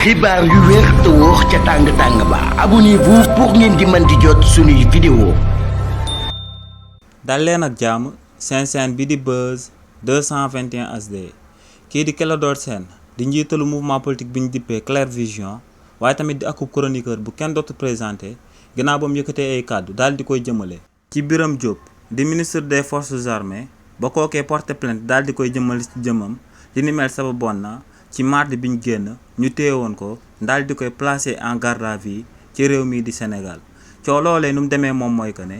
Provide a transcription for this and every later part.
xibaar yu wér te wóor ca tàng ba abonnez-vous pour ngeen di mën di jot suñuy vidéo. dal leen ak jàmm seen chaîne bi di Buzz 221 HD kii di Clédor Sène di njiitalu mouvement politique bi ñu dippee Clair Vision waaye tamit di akub chroniqueur bu kenn dootu présenté ginnaaw ba mu yëkkatee ay kàddu daal di koy jëmale ci Birame Diop di ministre des forces armées ba kookee porté plainte daal di koy jëmale ci jëmam li ni mel sababoon na ci mardi bi ñu génn ñu téyewoon ko daal di koy placé en garde à vue ci réew mii di Sénégal coow loolee nu mu demee moom mooy que ne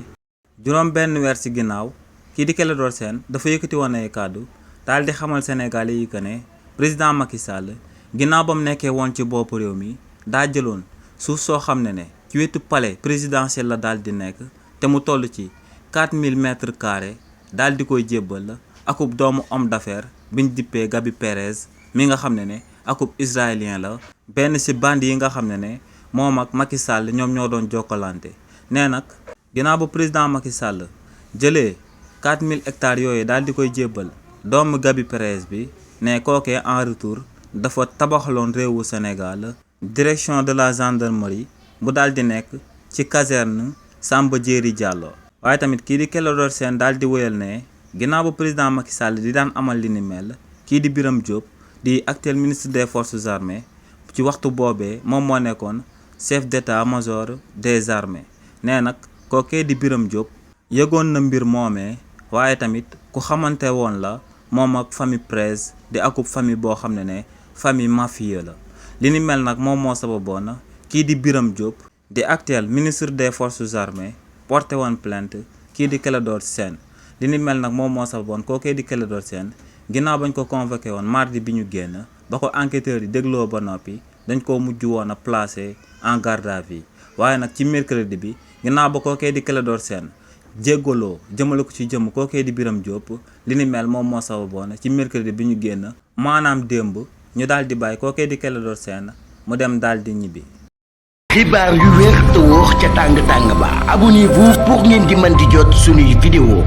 juróom benn weer ci ginnaaw kii di Clédor Sène dafa yëkkati woon ay kàddu daal di xamal Sénégalais yi que ne président Macky Sall ginnaaw ba mu nekkee woon ci bopp réew mi daa jëloon suuf soo xam ne ci wetu palais présidentiel la daal di nekk te mu toll ci 4000 mètres carrés daal di koy jébbal akub doomu homme d'affaires biñ dippee Gabi Perez mi nga xam ne akub israélien la benn ci bandi yi nga xam ne moom ak Macky Sall ñoom ñoo doon jokkalante nee nag ginnaaw ba président Macky Sall jëlee 4000 hectares yooyu daal di koy jébbal doomu Gabi Perez bi ne kookee en retour dafa tabaxaloon réewu Sénégal direction de la gendarmerie bu daal di nekk ci caserne Samba Diéry Diallo waaye tamit kii di Clédor Sène daal di wéyal ne ginnaaw ba président Macky Sall di daan amal li ni mel kii di Birame Diop di actuel ministre des forces armées ci waxtu boobee moom moo nekkoon chef d'état-major des armées nee nag kookee di Birame Diop yëgoon na mbir moomee waaye tamit ku xamante woon la moom ak famille Perez di akub famille boo xam ne famille mafia la li ni mel nag moom moo sababoon kii di Birame Diop di actuel ministre des forces armées porté woon plainte kii di Clédor Sène li ni mel nag moom moo sababoon kookee di Clédor Sène ginnaaw bañ ko convoqué woon mardi bi ñu génn ba ko enquêteurs yi dégloo ba noppi dañ koo mujj woon a placé en garde à vue waaye nag ci mercredi bi ginnaaw ba kookee di Clédor Sène jéggaloo jëmale ko ci jëmm kookee di Birame Diop li ni mel moom moo sababoon ci mercredi bi ñu génn maanaam démb ñu daal di bàyyi kookee di Clédor Sène mu dem daal di ñibbi. xibaar yu wér te wóor ca tàng ba abonnez-vous pour ngeen di mën di jot suñuy vidéo.